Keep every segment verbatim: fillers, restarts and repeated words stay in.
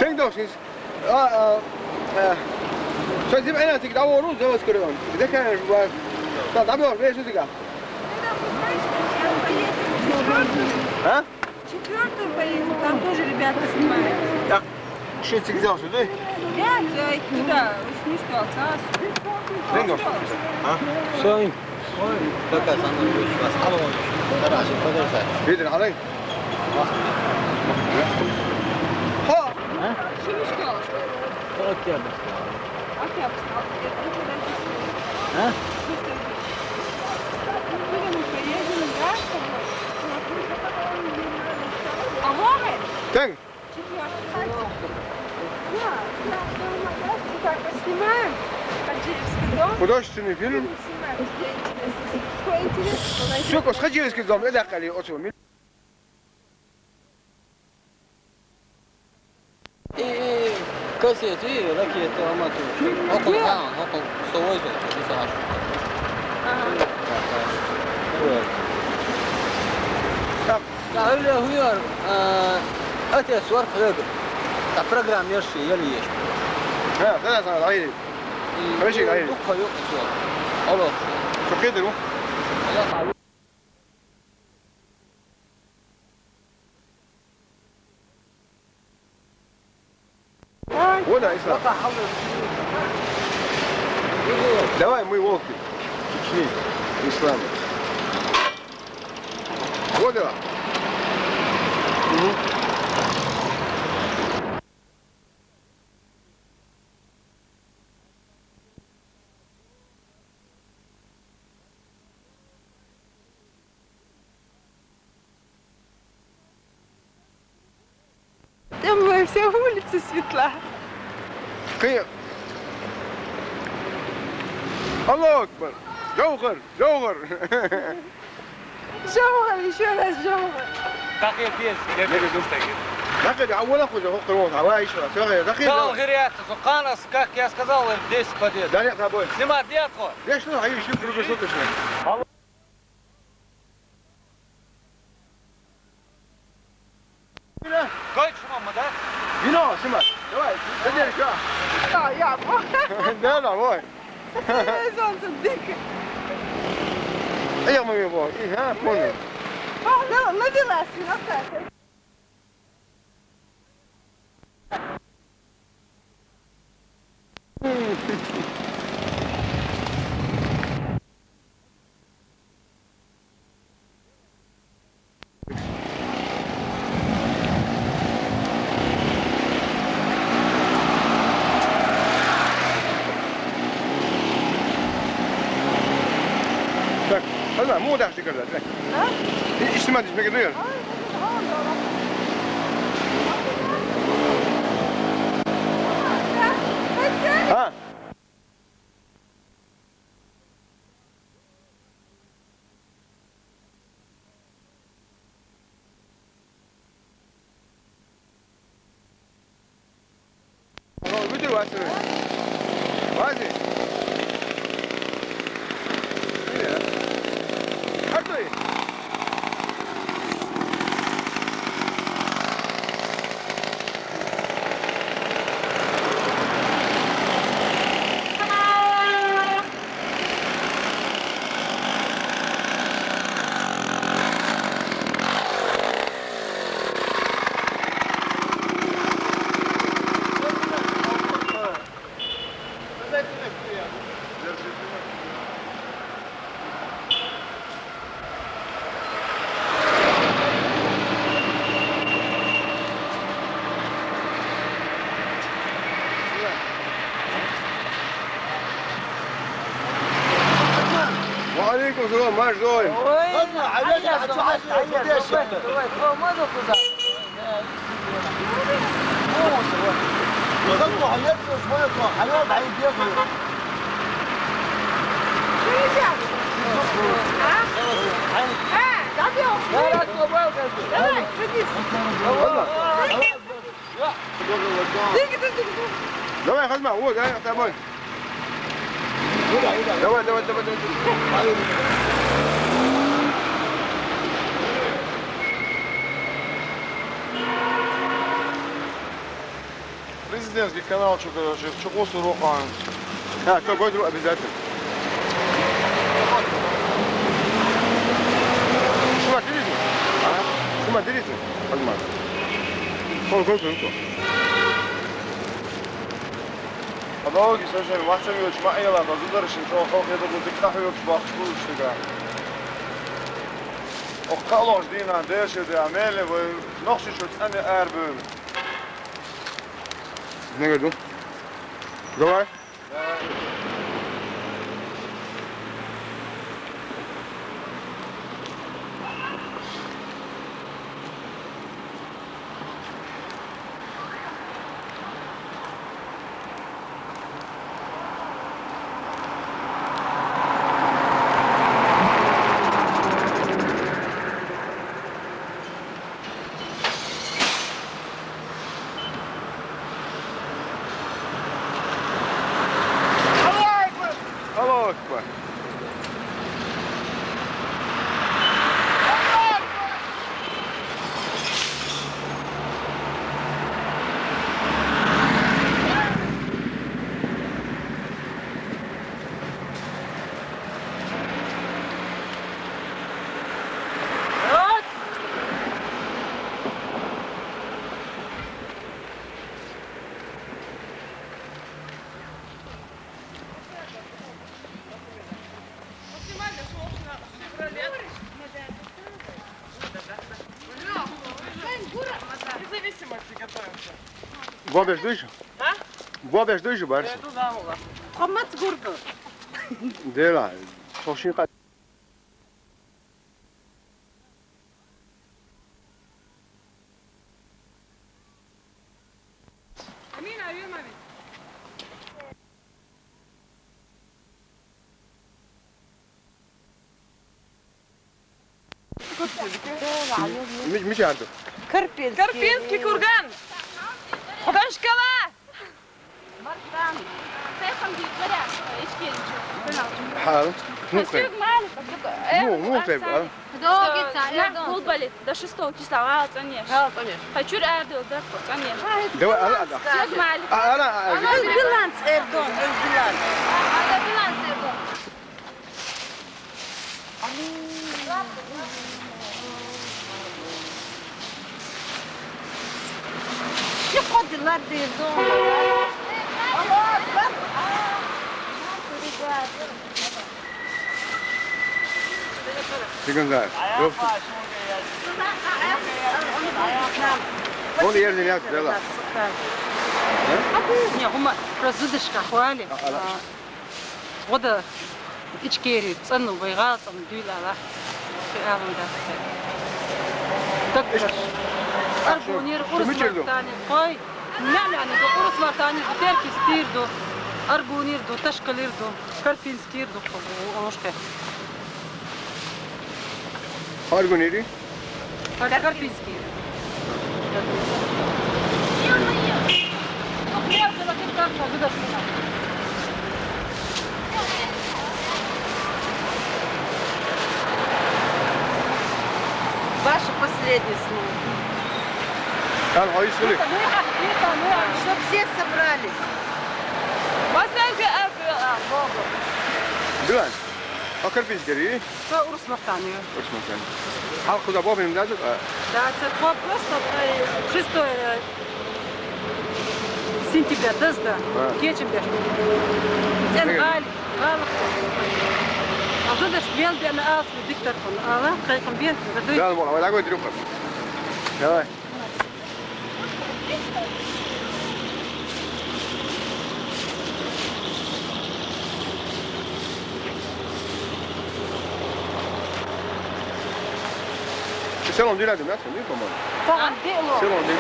Тенг дохнис. А, а, а. Сейчас зим эна тик давор у заводской район. Где, конечно, бывает. Да, там дохнис, весь у тебя. А? Четвёртую поеду, там тоже ребята снимают. Так, что ты взял сюда? Нет, э, туда, уж не что, Алсас. Тенг дохнис. А? Все. Только Александр Ильич, вас. Алло. Подожди. Видел, Алай? Ха! А? Что не что? Октябрьская. Октябрьская. А? А Вовы? Тенг! Четвёртый. Да, да, да, да, так, поснимаем. Художественный фильм. Будем снимать. Мне интересно. Что интересно? Все, Хаджиевский дом, это Кали, вот его. И, и кассеты, и ракеты, алматы. Около, а, около сто восемьдесят, сто восемьдесят. Ага. Вот. Так. Ставили хуяр, а, отец вар хлеб. Та программерши еле есть. А, да, да, да, да. Хорошо, да. Духха юк, всё. Алло. Что, кеды, ну? Вот, да, Ислам. Давай, мы волки Чечни, Ислам. Вот, да. Мгм. Там моя вся улица светла. Кы-, Аллаху Акбар! Джаугар! Джаугар! Джаугар, ещё раз Джаугар. Как я пес, я пес. Как я, а вон ахуй, хо, хо, хо, а, ещё раз. Всё, я, как я, Джаугар. Как я сказал, в десять подъезд. Да нет, тобой. Снимать, нет, хо. Я что, а ещё круглосуточно. Deutsche Mama, да? Вино, снимай. Давай, садись, да. Да, я, вот. Да, давай. Солнце, солнце, дык. А я мою его. И, а, понял. О, ну, навелась, ну, так. Так, ладно, мы удачи, когда, да? А? И, и снимать, и снимать, и снимать. А? Ага, вытер вафельный. Вази. Привет. Как ты? وعليكم السلام، ما شلونك؟ Ой, Ладно, а я Али, сейчас Али, Али, Али, Али, Али, Али, Али, Али, Али, Али, Али, Али, Али, Али, Али, Али, Али, Давай, Хазма, вот, да, с тобой. Давай, давай, давай, давай. Президентский канал, что, короче, что косу рухаем. А, что, гой друг обязательно. Снимать дерите? А? Снимать дерите? Поднимай. Вон, гой, гой, гой. Подологи, слушай, мацам ёч, ма ела, да зударышин, что, хох, это будет, так ёч, бахш, будешь, ты, да. Ох, калош, дина, деши, да, меле, вы, нохси, что, цены, арбын. Не говорю. Давай. Аллаху акбар! Независимо готовимся. Бобеш дуйшу? А? Бобеш дуйшу барс. Хомац гурду. Дела. Хошин ка. Амин, Амин, Амин. Мич, мич ардо. Карпинский. Карпинский курган. Худашкала. Хал. Ну, хай. Ну, ну, хай, а? Что, на футболе до шестого числа, а, конечно. Конечно. Хочу ардо, да, конечно. Давай, а, а, а. Всё, Малик. А, а, а, а. Ана биланс эрдон, ана биланс. Ана биланс эрдон. Чы къодилар дирдон. Сиганзар. Ёп. Он ерни яз дела. Не, гьума, просто зыдышка хвали. А, а, а. Гъода Ичкери, цӀанну байгъа, цӀанну дуьйлала. Хиалун дац. Даггаш. Аргунир, Урус мартани, къой. Нянани ду, Урус мартани ду, Теркис тир ду, Аргунир ду, Ташкалир ду, Карпинскир ду, Омушке. Аргунири? Карпинский. Ваше последнее слово. Там, а, если... Чтоб все собрались. Билан. А карпинский? Со Урус мартани. Урус мартани. Халкъ худа бо бим дадук, а? Да, церква просто, э, шестой, э, сентября, дазда. А. Кечим беш. Сен... Э. Али, али. Азадаш бел бен ас диктор кон. Ала, кайкам бен, гадуй. Да, мо, ала, дагой, дрюха. Давай. Селон динадин, да, селон дин, по-моему. Селон дин. Селон дин.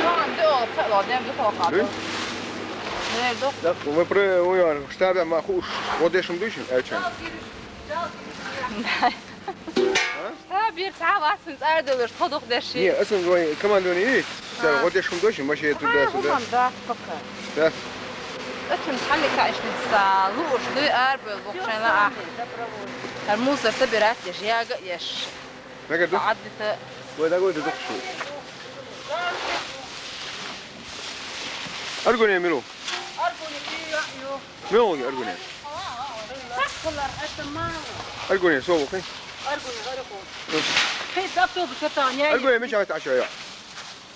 Селон дин, о, селон дин, дин, селон дин. Дин? Нердо? Да, мы про, ой, штабе, ма, хуш, вот дешим душим, а чё? Да. А? Ша бир цавасин цӀардалуш тодухдеши. Не, асан вай командование есть. Ша, а, вот я шум дочь, маши туда-сюда. Команда пока. Да. Ачим хали кайшница, луш, дуй арбел бухшайла ах. Всё, сами, добровольцы. Ар мусор собирать еш, яга еш. Нагар ду? Аддита. Вай дагой ду духшу. Аргуне милу. Аргуне, ю, ю. Милу аргуне. Аргуне, со вохи. Аргуне, аргуне. Хей, автобус это, не. Аргуне, ми чагат ашая.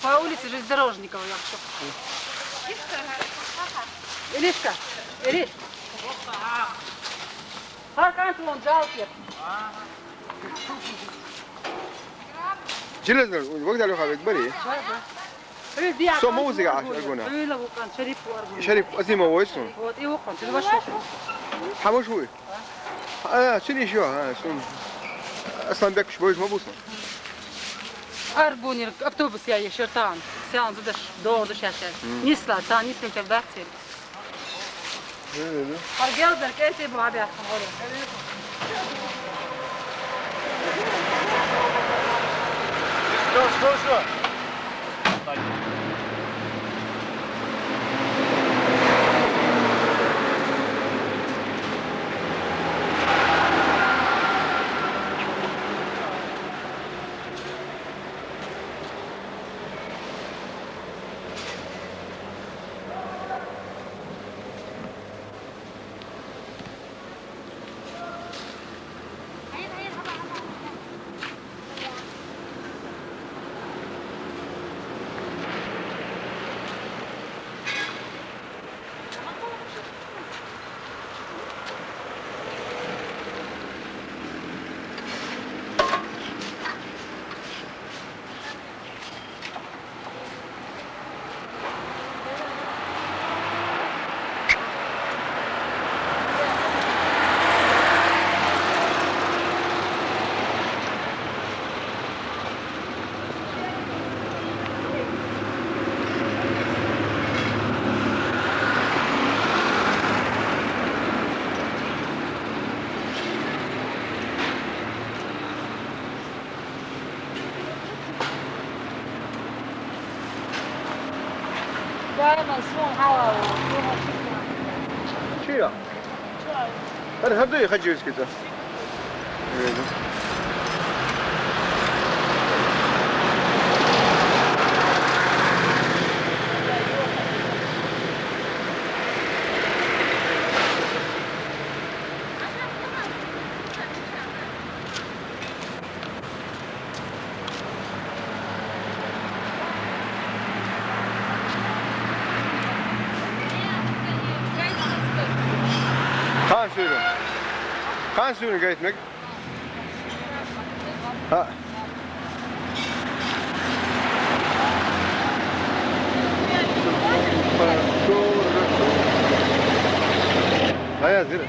По улице железнодорожников я хочу. Иришка, Ириш. Хакан тон жалке. Железно, вокзал хавек бари. Со музыка аш аргуна. Шарип, Азима войсун. Вот, и вокан, ты вошёл. Хамош вуй. А, син ишо, а, сун. Асланбек швойш мабуса. Аргунир автобус я ешертан. Сян задаш, дордуш яшай. Нисла, та нисла тердаци. Аргел беркенти бу абя. Что, что, что? دائما سون هوا ويوم الشتاء. شيلة. أنا هدو يخجل كده. Kan sürün. Kan sürün gitmek. Ha. Hayır, yürü.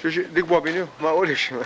Dik bobinu ma olish ma.